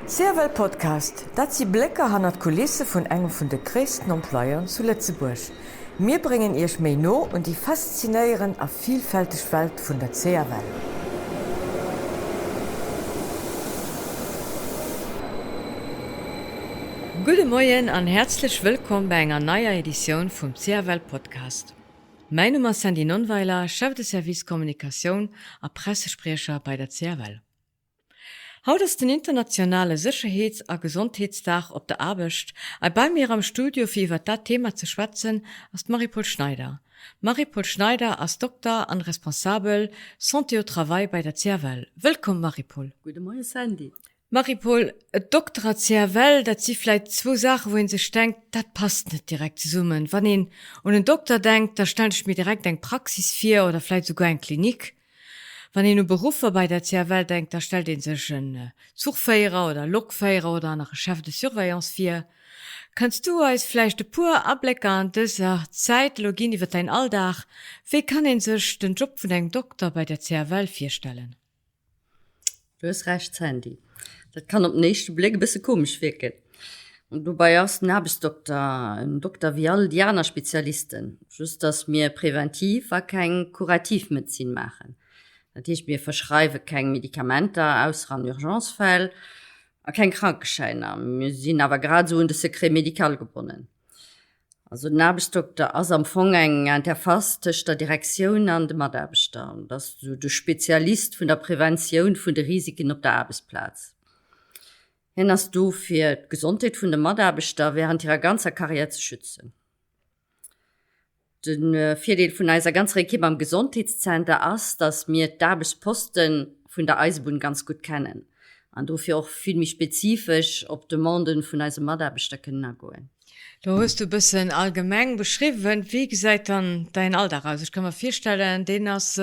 CFL Podcast, dat si Blécker hannert d'Kulisse vun engem vun de gréissten Employeuren zu Lëtzebuerg. Mir bréngen Iech méi no un déi faszinéierend a vilfälteg Welt vun der CFL. Gudde Moien an häerzlech wëllkomm bei enger neier Editioun vum CFL Podcast. Mäin Numm ass Sandy Nonnweiler, Chef de Service Kommunikatioun a Pressespriecher bei der CFL. Haut ass den internationale Sécherheets a Gesondheetsdag op der Aarbecht a bei mir am Studio fir iwwert dat Thema ze schwätzen ass d'Marie-Paule Schneider. D'Marie-Paule Schneider ass Dokter an Responsabel Santé au Travail bei der CFL. Wëllkomm Marie-Paule. Gudde Moie Sandy. Marie-Paule, Dokter a CFL, dat si vläit zwou Saachen, wou ee sech denkt, dat passt net direkt zesummen. Wann een un en Dokter denkt, da stellen ech mir direkt eng Praxis vir oder vläit esouguer eng Klinik. Wann een u Beruffer bei der CFL denkt, da stellt ee sech en Zuchféierer oder Lokféierer oder nach e Chef de surveillance vir. Kanns du eis vläicht e puer Ablécker an dëser Zäit elo ginn iwwer däin Alldag? Wéi kann een sech den Job vun engem Dokter bei der CFL virstellen? Du hues Recht Sandy, dat kann op den éischte Bléck e bësse komesch wierken. Dobäi ass den Aarbechtsdokter en Dokter wéi all déi aner Spezialisten, just dass mir präventiv a keng kurativ Medezin maachen. Dat heescht, mir verschreiwe keng Medikamenter, ausser an Urgencefäll, a keng Krankeschäiner. Mir sinn awer grad esou un de Secret médical gebonnen. Also den Aarbechtsdokter ass am Fong eng Interface tëscht der Direktioun an de Mataarbechter. Et ass esou de Spezialist vun der Preventioun vun de Risiken op der Aarbechtsplaz. Hien ass do fir d'Gesondheet vun de Mataarbechter wärend hirer ganzer Karriär ze schützen. De Virdeel vun eiser ganzer Ekipp am Gesondheetszenter ass, datt mir d'Aarbechtsposte vun der Eisebunn ganz gutt kennen an dofir och vill méi spezifesch op d'Demanden vun eise Mataarbechter kënnen agoen. Do hues du e bëssen allgemeng beschriwwen. Wéi gesäit dann däin Alldag aus? Ech ka mer virstellen, deen ass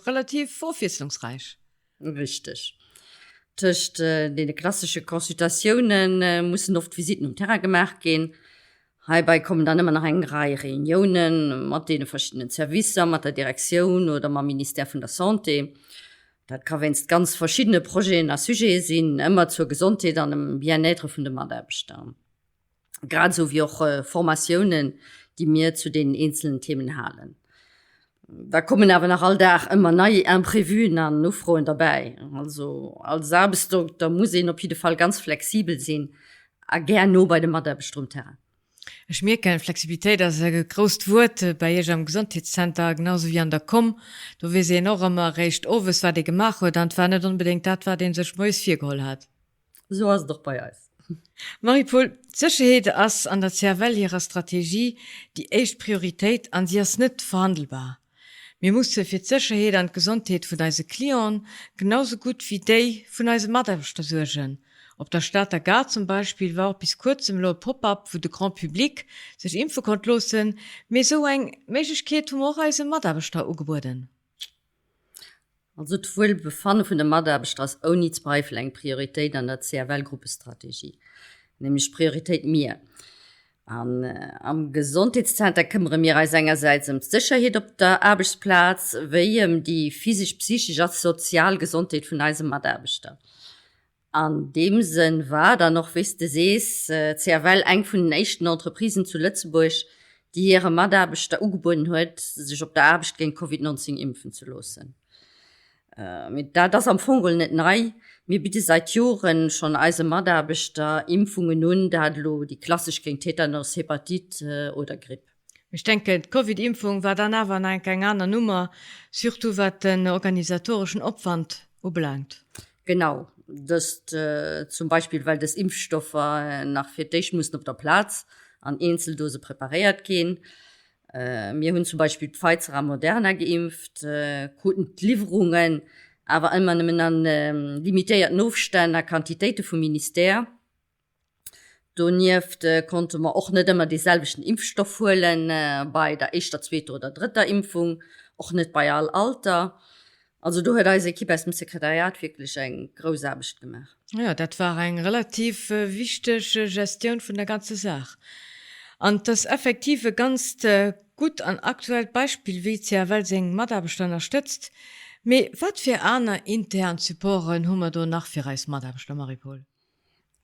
relativ ofwiesslungsräich. Richteg. Tëscht deene klassesche Consultatioune mussen oft Visitten um Terrain gemaach ginn. Heibäi kommen dann ëmmer nach eng Rei Reunioune mat deene verschiddenen Servicer, mat der Direktioun oder mam Ministère vun der Santé. Dat ka wéinst ganz verschiddene Projeten a Sujete sinn, ëmmer zur Gesondheet an dem Bien-être vun de Mataarbechter. Grad esou wéi och Formatiounen, déi mir zu deenen eenzelen Themen halen. Da kommen awer nach all Dag ëmmer nei Imprevuen an Ufroen derbäi. Also als Aarbechtsdokter muss een op jidde Fall ganz flexibel sinn a gär no bei de Mataarbechter um Terrain. Ech mierken, Flexibilitéit ass e grousst Wuert bei Iech am Gesondheetszenter, genau esou wéi an der Komm. Do weess een och ëmmer eréischt owes, wat ee gemaach huet an et war net onbedéngt dat, wat ee sech moies virgeholl hat. Esou ass et och bei eis. Marie-Paule, D'Sécherheet ass an der CFL hirer Strategie déi éischt Prioritéit an si ass net verhandelbar. Mir musse fir d'Sécherheet an d'Gesondheet vun eise Clienten genau sou gutt wéi déi vun eise Mataarbechter suergen. Op der Stater Gare zum Beispill war och bis kuerzem elo e Pop-up, wou de Grand Public sech impfe konnt loossen, mee esou eng Méiglechkeet hu mer och eise Mataarbechter ugebueden. Also d'Wuelbefanne vun de Mataarbechter ass ouni Zweifel eng Prioritéit an der CFL-Gruppestrategie, nämlech d'Prioritéit mir. An am Gesondheetszenter këmmere mir eis engersäits ëm d'Sécherheet op der Aarbechtsplaz wéi ëm déi physesch, psychesch a sozial Gesondheet vun eise Mataarbechter. An deem Sënn war dann och, wéi s de sees, d'CFL eng vun den éischten Entreprisen zu Lëtzebuerg, déi hire Mataarbechter ugebueden huet, sech op der Aarbecht géint Covid 19 impfen ze loossen. Mee dat ass am Fong geholl net nei. Mir bidde säit Jore schonn eise Mataarbechter Impfungen un, dat elo déi klassesch géint Tetanos, Hepatite oder Gripp. Ech denken, d'Covid-Impfung war dann awer nach eng aner Nummer, surtout wat den organisatoreschen Opwand ubelaangt. Genau, dëst zum Beispill well dës Impfstoffer nach fir d'éischt mussen op der Plaz an Eenzeldose preparéiert ginn. Mir hunn zum Beispill Pfizer a Moderna geimpft, kruten d'Liwwerungen awer ëmmer nëmmen a limitéierten Ofstänn a Quantitéite vum Ministère. Donieft konnte mer och net ëmmer dee selwechten Impfstoff huele bei der éischter, zweeter oder drëtter Impfung, och net bei all Alter. Also do huet eis Ekipp aus dem Sekretariat wierklech eng grouss Aarbecht gemaach. Jo, dat war eng relativ wichteg Gestioun vun der ganzer Saach. An et ass effektiv e ganzt gutt an aktuellt Beispill, wéi d'CFL seng Mataarbechter ënnerstëtzt. Mee wat fir aner intern Supporten hu mer do nach fir eis Mataarbechter, Marie-Paule?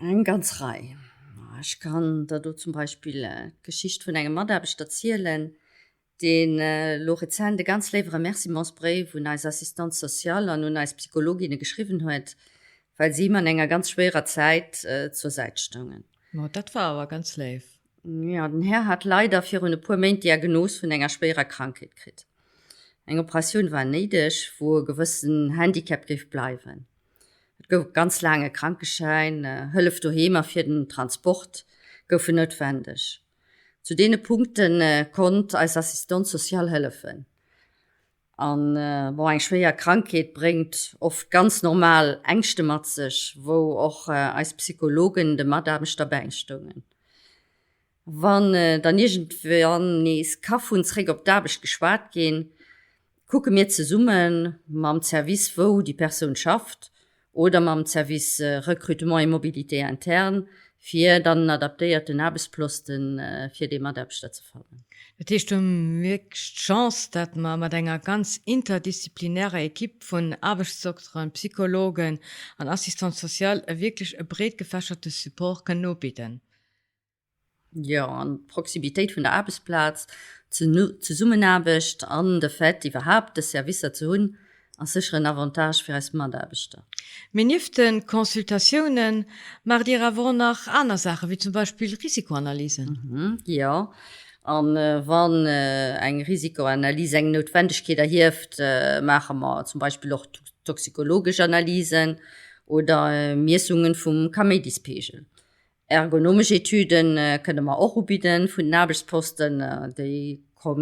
Eng ganz Rei. Ech kann der do zum Beispill d'Geschicht vun engem Mataarbechter zielen, deen elo rezent e ganz léiwe Remercimentsbréif un eis Assistante sociale an un eis Psychologinne geschriwwen huet, well si him an enger ganz schwéierer Zäit zur Säit stoungen. Ma dat war awer ganz léif. Jo, den Här hat leider virun e puer Méint d'Diagnos vun enger schwéierer Krankheet kritt. Eng Operatioun war néideg, wou e gewëssen Handicap géif bleiwen. Et gouf e ganz laange Krankeschäin, Hëllef doheem a fir den Transport goufen noutwendeg. Zu deene Punkte konnt eis Assistante sociale hëllefen. An bon, eng schwéier Krankheet bréngt oft ganz normal Ängschte mat sech, wou och eis Psychologen de Mataarbechter bäistoungen. Wann dann iergendwann nees ka vun zréck op d'Aarbecht geschwat ginn, kucke mir zesumme mam Service wou déi Persoun schafft oder mam Service Recrutement et Mobilité interne, fir dann en adaptéierten Aarbechtsposten fir dee Mataarbechter ze fannen. Dat heescht, mir hu wierklech d'Chance, datt mer mat enger ganz interdisziplinärer Equipe vun Aarbechtsdokteren, Psychologen an Assistante sociale e wierklech e breetgefächerte Support kënnen ubidden. Jo, an d'Proximitéit vun der Aarbechtsplaz, d'Zesummenaarbecht an de Fait, iwwerhaapt dës Servicer ze hunn, ass sécher en Avantage fir eis Mataarbechter. Mee nieft de Consultatioune maacht Dir awer och nach aner Saachen, wéi zum Beispill Risikoanalysen? Jo, a wann eng Risikoanalys eng Noutwendegkeet erhieft, maache mer zum Beispill och toxikologesch Analysen oder Miessungen vum Kaméidispeegel. Ergonomesch Etüde kënne mer och ubidden vun den Aarbechtsposten. Déi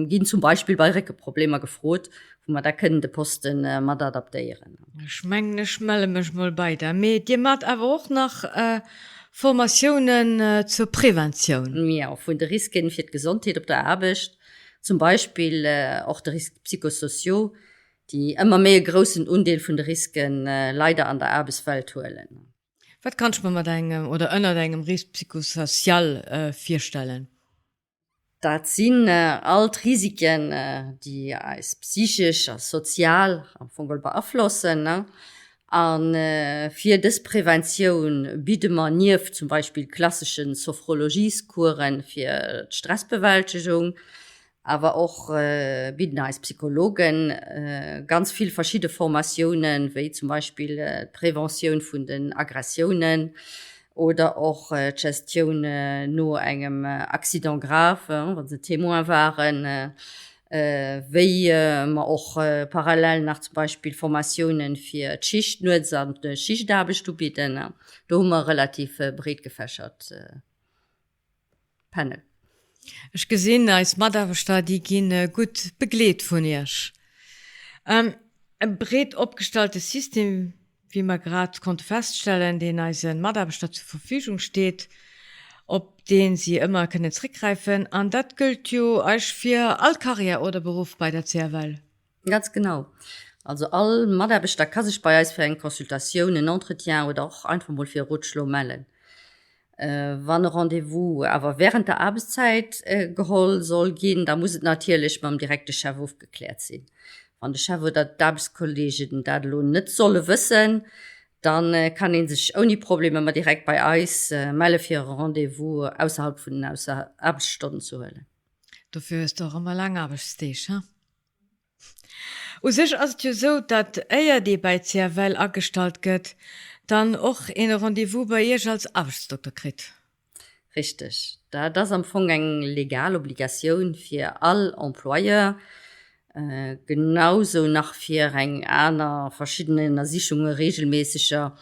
ginn zum Beispill bei Réckeproblemer gefrot, wou mer da kënnen de Poste mat adaptéieren. Ech mengen, ech melle mech mol bei der. Mee Dir maacht awer och nach Formatiounen zur Preventioun? Jo, vun de Risken fir d'Gesondheet op der Aarbecht, zum Beispill och de Risques psychosociaux, déi ëmmer méi e groussen Undeel vun de Risken leider an der Aarbechtswelt huelen. Wat kann ech mer mat engem oder ënnert engem Risque psychosocial virstellen? Dat sinn all d'Risiken, déi eis psychesch a sozial am Fong geholl beaflossen. A fir dës Preventioun bidde mer nieft zum Beispill klassesche Sophrologiescoursen fir d'Stressbewältegung, Awer och bidden eis Psychologen ganz vill verschidde Formatiounen, wéi zum Beispill d'Preventioun vun den Aggressiounen oder och d'Gestioun no engem Accident grave, wa se Témoin waren, wéi mer och parallel nach zum Beispill Formatiounen fir d'Schicht, Nuets an Schichtaarbecht ubidden. Do hu mer e relativ breet gefächert Panel. Ech gesinn, eis Mataarbechter, déi gi gutt begleet vun Iech. E breet opgestallte System, wéi mer grad konnte feststellen, deen eise Mataarbechter zur Verfügung steet, op dee si ëmmer kënnen zréckgräifen. An dat gëllt jo eich fir all Carrière oder Beruff bei der CFL. Ganz genau. Also all Mataarbechter ka sech bei eis fir eng Consultatioun, en Entretien oder och einfach mol fir e Rotschlo mellen. Wann e Rendez-vous awer wärend der Aarbechtszäit geholl soll ginn, da muss et natierlech mam direkte Chef ofgekläert sinn. Wann de Chef oder d'Aarbechtskolleegen dat elo net solle wëssen, da kann ee sech ouni Problem ëmmer direkt bei eis melle fir e Rendez-vous ausserhalb vun den Aarbechtsstonnen ze huelen. Dofir hues de och ëmmer laang Aarbechtsdeeg, he? U sech ass et jo esou, datt éiert ee bei CFL agestallt gëtt, dann och een e Rendez-vous bei Iech als Aarbechtsdokter kritt. Richteg. Dat ass am Fong eng legal Obligatioun fir all Employeur, genausou nach fir eng aner verschidden Ënnersichunge, reegelméisseger,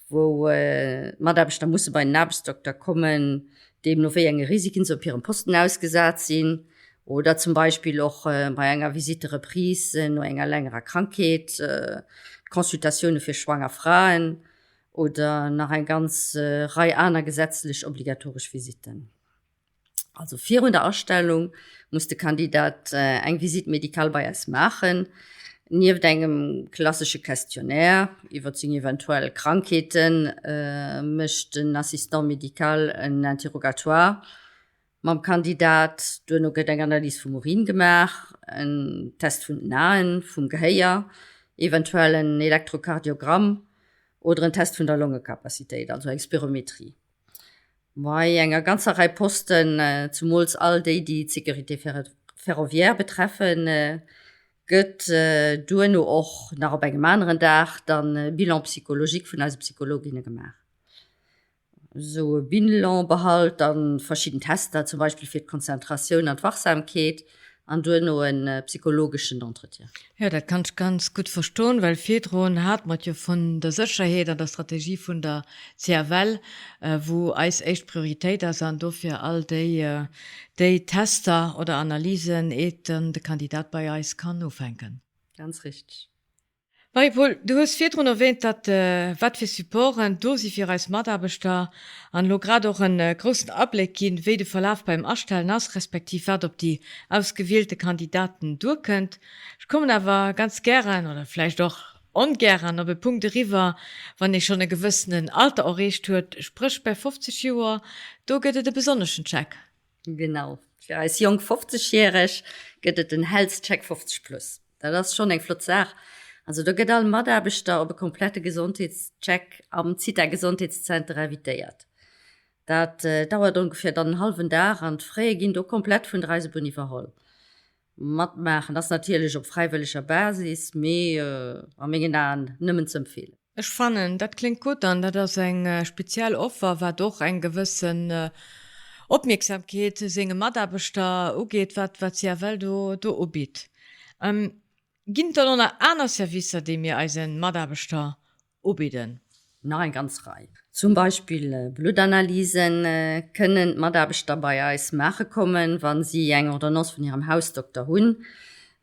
wou d'Mataarbechter musse bei den Aarbechtsdokter kommen, deemno wéi enge Risiken se op hirem Posten ausgesat sinn, oder zum Beispill och bei enger Visite de reprise no enger längerer Krankheet, d'Consultatioune fir schwanger Fraen oder nach eng ganz Rei aner gesetzlech obligatoresch Visitten. Also virun der Astellung muss de Kandidat eng Visite médicale bei eis maachen. Nieft engem klassesche Questionnaire iwwer seng eventuell Krankheeten, mécht den Assistant médical en Interrogatoire mam Kandidat. Duerno gëtt eng Analys vum Urin gemaach, en Test vun den Aen, vum Gehéier, eventuell en Elektrokardiogramm. Oder en Test vun der Longekapazitéit, also eng Spirometrie. Bei enger ganzer Rei Posten, zumools all déi, déi d'Sécurité ferroviaire betreffen, gëtt duerno och nach op engem aneren Dag dann e Bilan psychologique vun eise Psychologinne gemaach. Esou e Bilan behalt dann verschidden Tester, zum Beispill fir d'Konzentratioun an d'Wachsamkeet, an duerno e psychologeschen Entretien. Jo, dat kann ech ganz gutt verstoen, well virdrun hate mer et jo vun der Sécherheet an der Strategie vun der CFL, wou eis éischt Prioritéit ass, an dofir all déi, déi Tester oder Analysen, eet dann de Kandidat bei eis kann ufänken. Ganz richteg. Marie-Paule, du hues virdrun erwähnt, datt wat fir Supporten do si fir eis Mataarbechter an elo grad och e groussen Abléck ginn, wéi de Verlaf beim Astellen ass, respektiv wat op déi ausgewielte Kandidaten duerkënnt. Ech kommen awer ganz gären, oder vläicht och ongären, op e Punkt eriwwer, wann ee schonn e gewëssenen Alter erreecht huet, spréch bei 50 Joer, do gëtt et e besonneschen Check. Genau, fir eis jonk 50 Järeg gëtt et den Health Check 50 plus. Dat ass schonn eng flott Saach. Also do gëtt all Mataarbechter op e komplette Gesondheetscheck am Zitha Gesondheetszenter invitéiert. Dat dauert ongeféier dann en hallwen Dag an d'Fraie ginn do komplett vun der Eisebunn iwwerholl. Matmaachen ass natierlech op fräiwëlleger Basis, mee a mengen Aen nëmmen ze empfeelen. Ech fannen, dat kléngt gutt an dat ass eng speziell Offer, wat och eng gewëssen Opmierksamkeet senge Mataarbechter ugeet, wat wat CFL do do ubitt. Ginn et dann och nach aner Servicer, déi mir eise Mataarbechter ubidden? Nach eng ganz Rei. Zum Beispill Bluttanalyse kënnen d'Mataarbechter bei eis maache kommen, wa si eng Ordonnance vun hirem Hausdokter hunn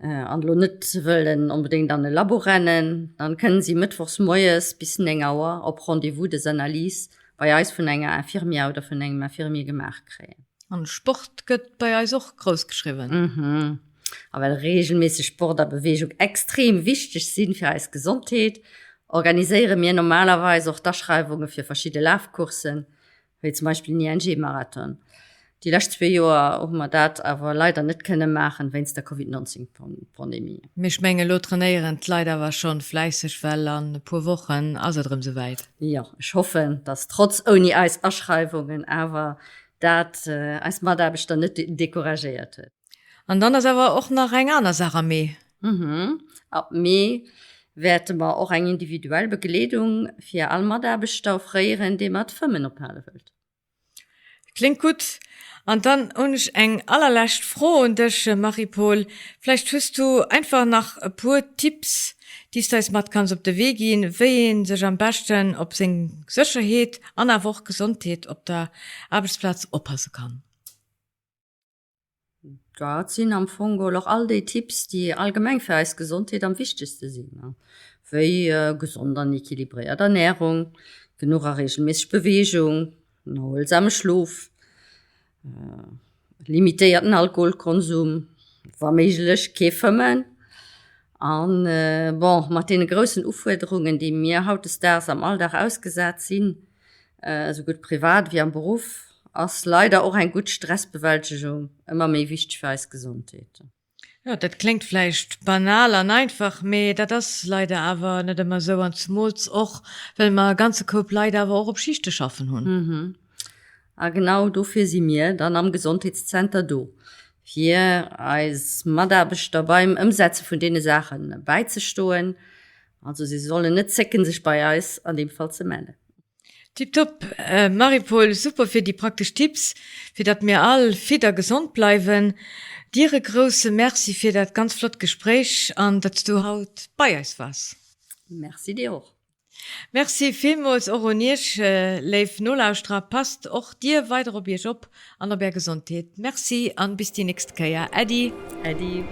an elo net wëllen onbedéngt an e Labo rennen. Dann kënnen si mëttwochs moies bis 9 Auer op Rendez-vous des analyses bei eis vun enger Infirmière oder vun engem Infirmier gemaach kréien. An Sport gëtt bei eis och grouss geschriwwen. A well reegelméisseg Sport a Beweegung extrem wichteg sinn fir eis Gesondheet, organiséiere mir normalerweis och d'Aschreiwunge fir verschidde Lafcourssen, wéi zum Beispill den ING-Marathon. Déi lescht zwee Joer hu mer dat awer leider net kënne maachen, wéinst der Covid 19 Pandemie. Mee ech mengen, elo trainéieren d'Leit awer schonn fläisseg, well an e puer Wochen ass et erëm souwäit. Jo, ech hoffen, dass trotz ouni eis Aschreiwungen awer dat eis Mataarbechter net decouragéiert huet. An dann ass awer och nach eng aner Saach am Mee. Mhm. Ab Mee wäerte mer och eng individuell Begleedung fir all Mataarbechter offréieren, dee mat Fëmmen ophale wëllt. Kléngt gutt. An dann hunn ech eng allerlescht Fro un dech, Marie-Paule. Vläicht hues du einfach nach e puer Tipps, déi s du eis mat kanns op de Wee ginn, wéi ee sech am beschten op seng Sécherheet an awer och Gesondheet op der Aarbechtsplaz oppasse kann. Dat sinn am Fong geholl och all déi Tipps, déi allgemeng fir eis Gesondheet am wichtegste sinn, wéi gesond an equilibréiert Ernärung, genuch a reegelméisseg Beweegung, en erhuelsame Schlof, limitéierten Alkoholkonsum, wa méiglech kee Fëmmen an, bon, mat deene groussen Ufuerderungen, déi mir hautdesdaags am Alldag ausgesat sinn, Esou gutt privat ewéi am Beruff ass leider och eng gutt Stressbewältegung ëmmer méi wichteg fir eis Gesondheet. Jo, dat kléngt vläicht banal an einfach, mee dat ass leider awer net ëmmer esou an zemools och well mer e ganze Koup Leit awer och op Schichte schaffen hunn. A genau dofir si mir dann am Gesondheetszenter do, fir eis Mataarbechter beim Ëmsetze vun deene Saache bäizestoen. Also si sollen net zécken, sech bei eis an deem Fall ze mellen. Tiptop Marie-Paule, super fir déi praktesch Tipps, fir datt mir all fit a gesond bleiwen. Dir e grousse Merci fir dat ganz flott Gespréich an datt s du haut bei eis wars. Merci dir och. Merci villmools och un iech, léif Nolauschterer. Passt och dir weider op iech op an op är Gesondheet. Merci an bis déi nächst Kéier. Äddi. Äddi.